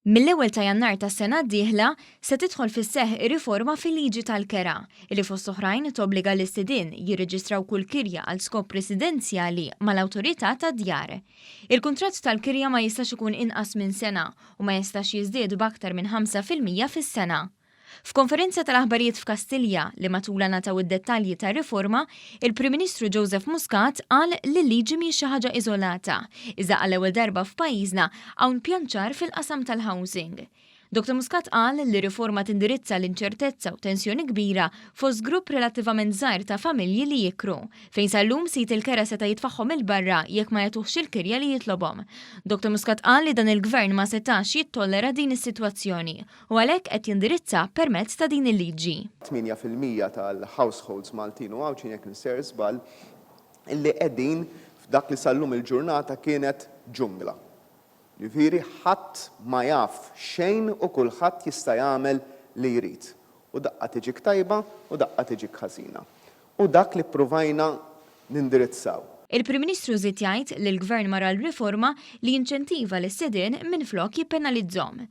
Mill-ewwel ta' Jannar tas-sena d-dieħla, se tidħol fis-seħħ ir-riforma fil-liġi tal-kera, li fost oħrajn tobbliga lis-sidien jirreġistraw kull kirja għal skop residenzjali mal-Awtorità tad-Djar. Il-kuntratt tal-kirja ma jistax ikun inqas minn sena u ma jistax jiżdied b'aktar minn 5% fis-sena. F'konferenza tal-aħbarijiet f'Kastilja, li matulha ngħataw id-dettalji tar-riforma, il-Prim Ministru Joseph Muscat qal li l-liġi mhijiex xi ħaġa iżolata, iżda għall-ewwel darba f'pajjiżna hawn pjan ċar fil-qasam tal-housing. Dottor Muscat qal li r-riforma tindirizza l-inċertezza u tensjoni kbira fost grupp relattivament żgħir ta' familji li jikru, fejn sal-lum sid il-kera seta' jitfagħhom 'il barra jekk ma jagħtuhx il-kirja li jitlobhom. Dottor Muscat qal li dan il-Gvern ma setax jittollera din is-sitwazzjoni u għalhekk qed jindirizza permezz ta' din il-liġi. 8% tal-households Maltin u Għawdxin, jekk m'iniex sejjer żball, illi qegħdin f'dak li sal-lum il-ġurnata kienet ġungla. Jiġifieri ħadd ma jaf xejn u kulħadd jista' jagħmel li jrid. U daqqa tiġik tajba u daqqa tiġik ħażina. U dak li ppruvajna nindirizzaw. Il-Prim Ministru żied jgħid li l-Gvern mar għal riforma li jinċentiva lis-sidien minflok jippenalizzhom.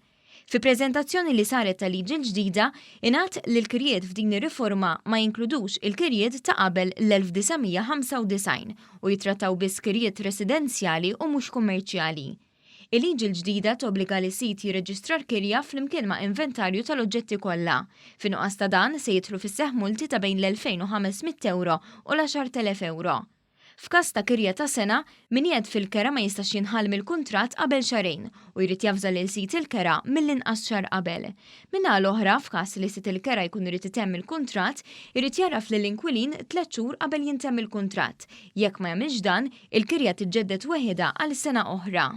Fi preżentazzjoni li saret tal-liġi l-ġdida, ingħad li l-kirjiet f'din ir-riforma ma jinkludux il-kirjiet ta' qabel l-1995 u jittrattaw biss kirjiet residenzjali u mhux kummerċjali. Il-liġi l-ġdida tobbliga lis-sid jirreġistra l-kirja flimkien ma' inventarju tal-oġġetti kollha. Fin-nuqqas ta' dan, se jidħlu fis-seħħ multi ta' bejn l-2,500 ewro u l-10,000 ewro. F'każ ta' kirja ta' sena, min qiegħed fil-kera ma jistax jinħall mill-kuntratt qabel xahrejn u jrid javża lil sid il-kera mill-inqas xahar qabel. Min-naħa l-oħra, f'każ li sid il-kera jkun irid itemm il-kuntratt, irid jgħarraf lill-inkwilin tlett xhur qabel jintemm il-kuntratt. Jekk ma jagħmilx dan, il-kirja tiġġedded weħidha għal sena oħra.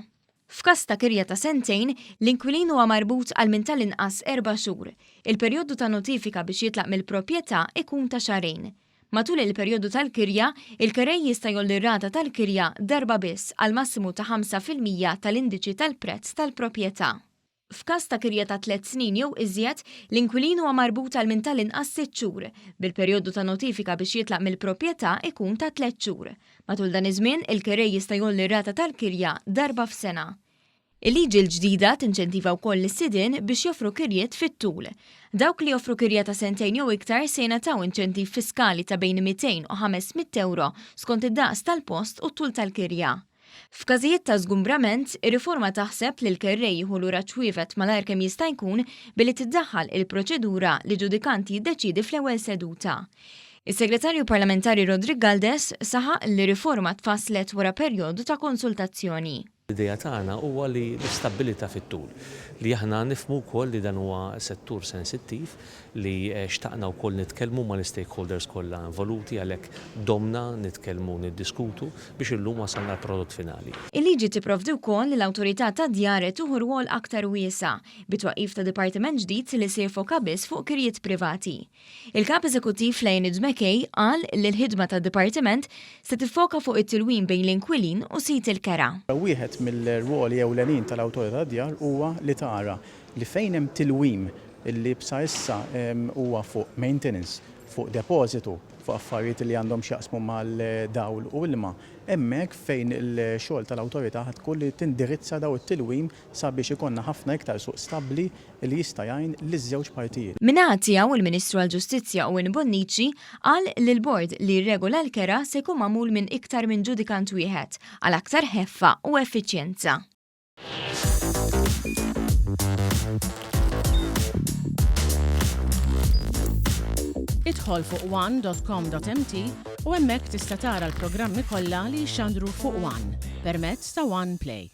F'każ ta' kirja ta' sentejn, l-inkwilin huwa marbut għal minn tal-inqas erba' xhur. Il-perjodu ta' notifika biex jitlaq mill-proprjetà ikun ta' xahrejn. Matul il-perjodu tal-kirja, il-kerrej jista' jgħolli r-rata tal-kirja darba biss għal massimu ta' 5% tal-indiċi tal-prezz tal-proprjetà. F'każ ta' kirja ta' tliet snin jew iżjed, l-inkwilin huwa marbut għal minn tal-inqas sitt xhur, bil-perjodu ta' notifika biex jitlaq mill-proprjetà ikun ta' tliet xhur. Matul dan iż-żmien, il-kerrej jista' jgħolli r-rata tal-kirja darba f'sena. Il-liġi l-ġdida tinċentiva wkoll lis-sidien biex joffru kirjiet fit-tul. Dawk li joffru kirja ta' sentejn jew iktar se jingħataw inċentiv fiskali ta' bejn 200 u 500 ewro skont id-daqs tal-post u t-tul tal-kirja. F'każijiet ta' żgumbrament, ir-riforma taħseb li l-kerrej jieħu lura ċ-ċwievet malajr kemm jista' jkun billi tiddaħħal il-proċedura li ġudikant jiddeċiedi fl-ewwel seduta. Is-Segretarju Parlamentari Roderick Galdes saħaq li r-riforma tfasslet wara perjodu ta' konsultazzjoni. L-idea tagħna huwa li l-istabbilità fit-tul, li aħna nifhmu wkoll li dan huwa settur sensittiv, li xtaqna wkoll nitkellmu mal-istakeholders kollha involuti għalhekk domna nitkellmu u niddiskutu biex illum wasalna għall-prodott finali. Il-liġi tipprovdi wkoll li l-Awtorità tad-Djar tieħu rwol aktar wiesa' bit-twaqqif ta' dipartiment ġdid li se jiffoka biss fuq kirjiet privati. Il-Kap Eżekuttiv Leonid McKay qal li l-ħidma tad-dipartiment se tiffoka fuq it-tilwim bejn l-inkwilin u sid il-kera. Wieħed mill-rwoli ewlenin tal-Awtorità tad-Djar huwa li tara li fejn hemm tilwim li sa issa huwa fuq maintenance, fuq depożitu, fuq affarijiet li għandhom x'jaqsmu mal-dawl u ilma, hemmhekk fejn il-xogħol tal-Awtorità ħa tkun li tindirizza dawn it-tilwim sabiex ikollna ħafna iktar suq stabbli li jista' jgħin liż-żewġ partijiet. Min-naħa tiegħu, il-Ministru għall-Ġustizzja Owen Bonnici qal li l-bord li jirregola l-kera se jkun magħmul minn iktar minn ġudikant wieħed għal aktar ħeffa u effiċjenza. Idħol fuq one.com.mt u hemmhekk tista' tara l-programmi kollha li jixxandru fuq One permezz ta' One Play.